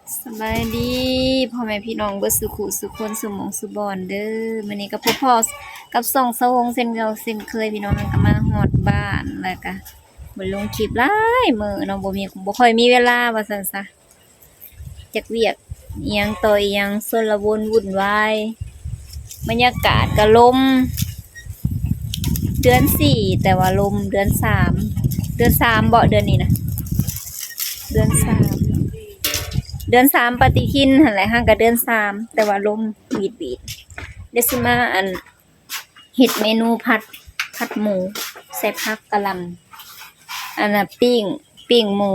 ສະບາຍດີພໍ່ແມ່ພີ່ນ້ອງເບິດສູ່ຄູ່ສູ່ຄົນ ສູ່ໝ່ອງສູ່ບ່ອນເດີ້. ມື້ນີ້ກໍພົບພໍ້ກັບຊ່ອງສາວຫົງເຊັ່ນເກົ່າເຊັ່ນເຄີຍ ພີ່ນ້ອງ. ເຮົາກໍມາຮອດບ້ານ ແລ້ວກໍບໍ່ໄດ້ລົງຄລິບຫຼາຍມື້ເນາະ, ບໍ່ມີ ບໍ່ຄ່ອຍມີເວລາວ່າຊັ້ນຊະ. ຈັກວຽກອີ່ຫຍັງຕໍ່ອີ່ຫຍັງ ຊົນລະວົນວຸ່ນວາຍ. ບັນຍາກາດກະລົມ ເດືອນສີ່ ແຕ່ວ່າລົມ ເດືອນສາມ ເດືອນສາມເບາະ ເດືອນນີ້ນະ ເດືອນສາມ ເດືອນສາມປະຕິທິນຫັ້ນແຫຼະ ຫາກະເດືອນສາມ ແຕ່ວ່າລົມຫວີດໆ. ດຽວຊິມາ ອັນ ເຮັດເມນູຜັດ ຜັດໝູໃສ່ຜັກກະຫຼ່ຳ ອັນນະ ປີ້ງ ປີ້ງໝູ.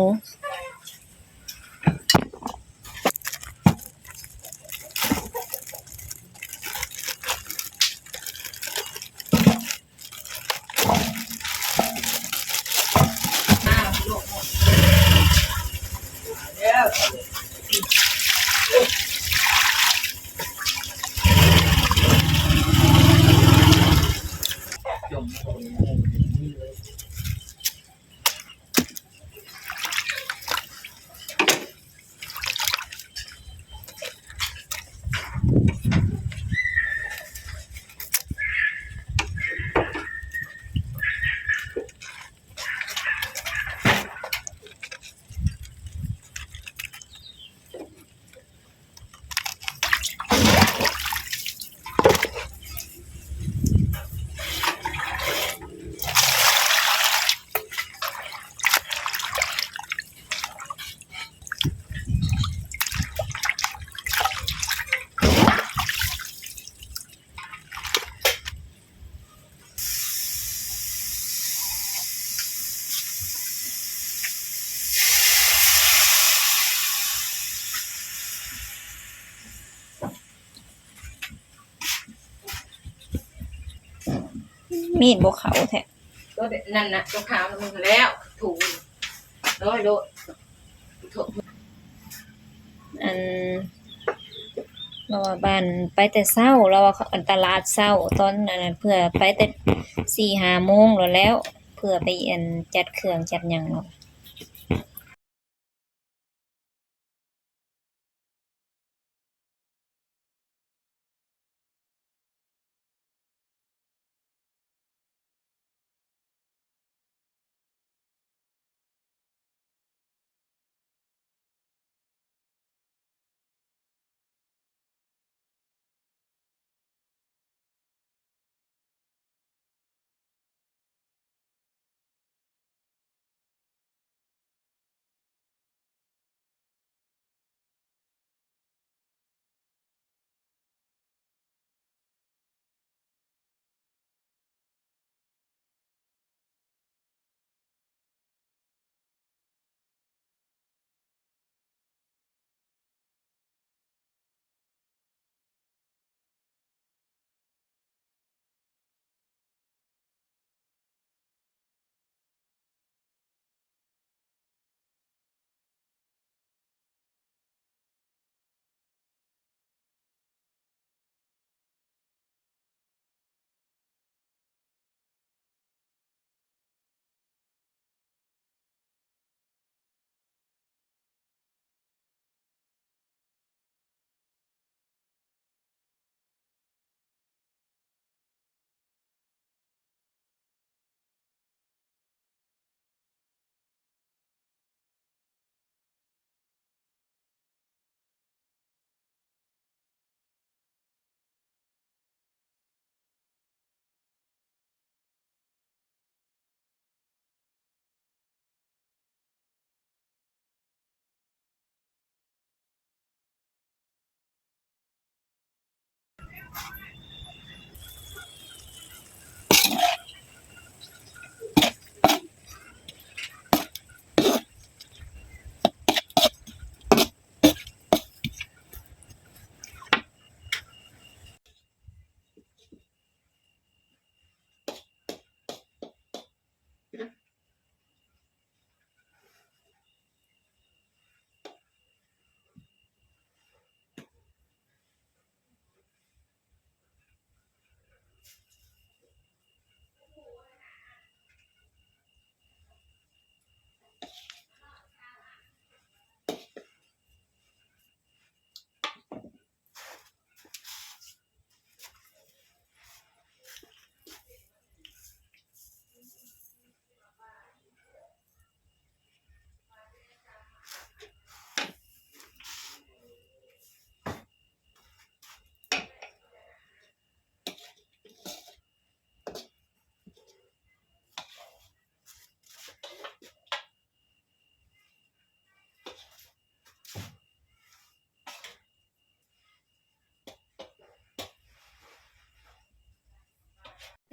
ມີດບໍ່ເຂົ້າແທ້. ໂຕນັ້ນນະ ໂຕຂາວນະ ມຶງຫັ້ນແລ້ວ ຖູໂດຍໂລດ. ອັນ ລາວວ່າບ້ານໄປແຕ່ເຊົ້າ ລາວວ່າ ອັນ ຕະຫຼາດເຊົ້າ ຕອນ ອັນ ເພື່ອໄປແຕ່ສີ່ຫ້າໂມງໂລດແລ້ວ ເພື່ອໄປ ອັນ ຈັດເຄື່ອງຈັດຫຍັງເນາະ.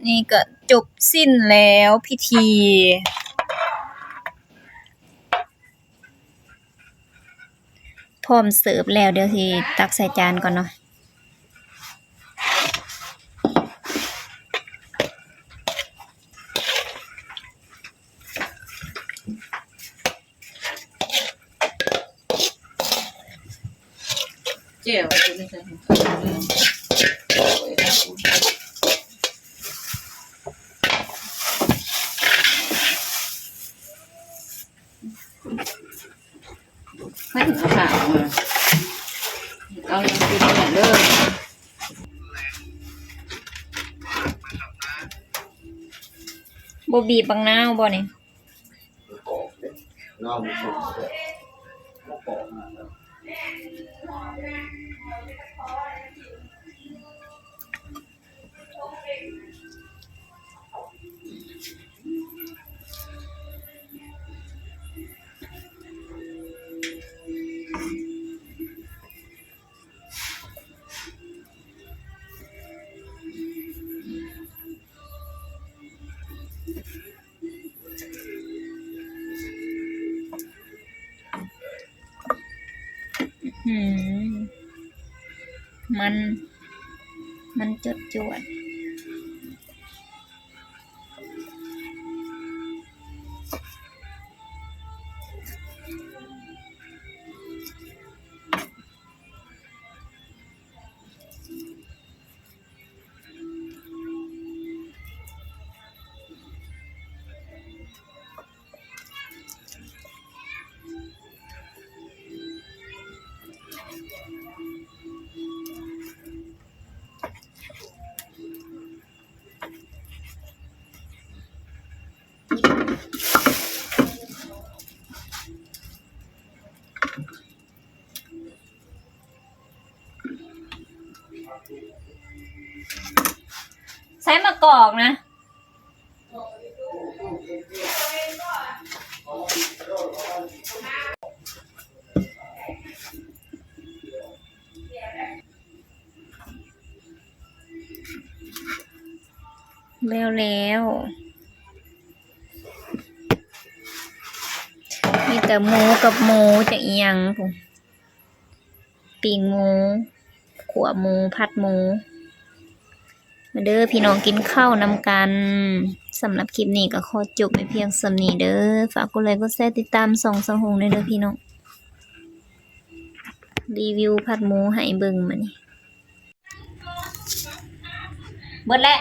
ນີ້ກໍຈົບສິ້ນແລ້ວພິທີ ພ້ອມເສີບແລ້ວ ດຽວຊິຕັກໃສ່ຈານກ່ອນເນາະ. ແຈ່ວ ໃຫ້ເອົາຜ້າອອກມາ ເອົາຫຍັງກິນແມ່ເດີ. ບໍ່ບີບບັກນາວບໍ່ນີ້? ອືມ ມັນ ມັນຈົດຈວດ. ໃສ່ໝາກກອກນະ. ແລ້ວໆ ມີແຕ່ໝູກັບໝູ ຈັກອີ່ຫຍັງພຸ້ນ. ປີ້ງໝູ ຂົ້ວໝູ ຜັດໝູ ມາເດີພີ່ນ້ອງກິນເຂົ້ານຳກັນ. ສຳລັບຄລິບນີ້ກໍຂໍຈົບໄວ້ພຽງສ່ຳນີ້ເດີ. ຝາກກົດໄລກ໌ ກົດແຊ ຕິດຕາມຊ່ອງສາວຫົງແດ່ເດີພີ່ນ້ອງ. ຣີວິວຜັດໝູໃຫ້ເບິ່ງມື້ນີ້. ເບິດແລ້ວ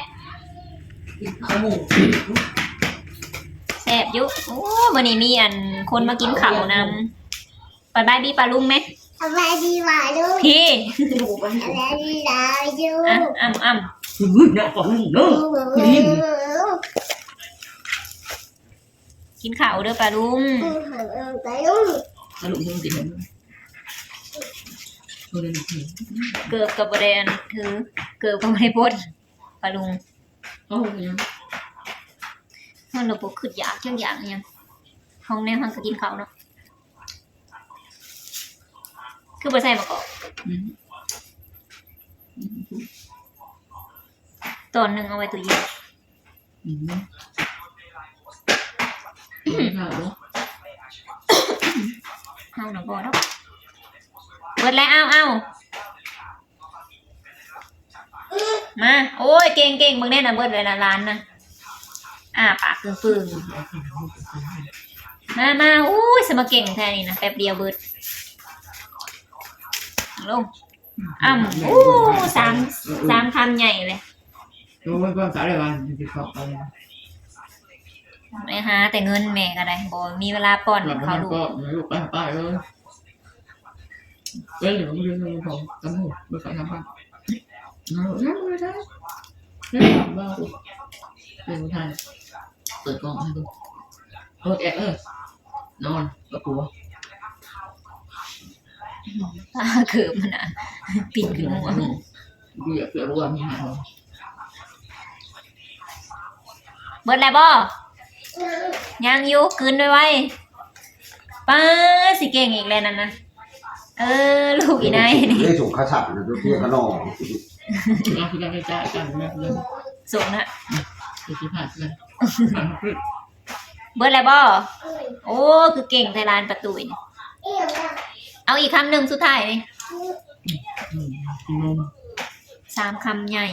ແຊບຢູ່. ໂອ້ ມື້ນີ້ມີອັນຄົນມາກິນເຂົ້ານຳ. ສະບາຍດີປ້າລຸງແມະ. ສະບາຍດີປ້າລຸງ. ພີ້ ສະບາຍດີປ້າລຸງ. ອ່ະ ອ້ຳ ອ້ຳ ອື້ ເນາະປ້າລຸງເນາະ. ກິນເຂົ້າເດີປ້າລຸງ. ປ້າລຸງ ເກີບກໍບໍ່ໄດ້ອັນຖື ເກີບກໍບໍ່ໄດ້ປົດ ປ້າລຸງ. ໂອ້ຍ ເຮົາລະບໍ່ຄິດຢາກຈັກຢ່າງຫຍັງ ຂອງແນວເຮົາກໍກິນເຂົ້າເນາະ. ຄືບໍ່ໃສ່ໝາກກອກ? ອືມ ຕອນໜຶ່ງເອົາໄວ້ຕູ້ເຢັນ. ອືມ ເຮົານະບໍ່ດອກ. ເບິດແລ້ວ ເອົາ ເອົາ. ມາ ໂອ້ຍ ເກັ່ງໆ ເບິ່ງແນ່ນະ ເບິດແລ້ວນະ ຫຼານນະ ອ້າປາກເກິ່ງໆ. ມາ ມາ ໂອ້ຍ ສະມາເກັ່ງແທ້ນີ້ນະ ແປັບດຽວເບິດ. ລົງ ອ້ຳ ໂອ້ ສາມ ສາມຄຳໃຫຍ່ເລີຍ. ໂອ້ຍ ຄວາມສາວໄດ້ວ່າຊິເຂົ້າໄປ ໄປຫາແຕ່ເງິນ ແມ່ກໍໄດ້ ບໍ່ມີເວລາປ້ອນເຂົ້າລູກ. ລູກໄປ ໄປເອີຍ. ເອີຍ ດຽວມື້ອື່ນເຮົາຕຳຫູ ໄປຂາຍທາງບ້ານ. ເອົາ ຍັງບໍ່ໄດ້ ຍັງບໍ່ໄດ້ ເປີດກ້ອງໃຫ້ເບິ່ງ. ໂອເຄ ເອີ ນອນ ບໍ່ກົວ. ປາເກີບມັນນະ ປິ່ນຂຶ້ນຫົວ. ເກືອບ ເກືອບບໍ່ມີຫາ. ເບິດແລ້ວບໍ່? ຍັງຢູ່ ກືນໄວໆ. ປ້າ ຊິເກັ່ງອີກແລ້ວນັ້ນນະ. ເອີ ລູກອີ່ນາຍນີ້ ເດ້ ສົ່ງຂາສັດນະ ຕົວເທຍຂະໜໍ່ ສົ່ງນະ. เบิดแล้วบ่? โอ้ คือเก่งแท้หลานป้าตุ้ยนี่ เอาอีกคำหนึ่งสุดท้ายนี่ อืม สามคำใหญ่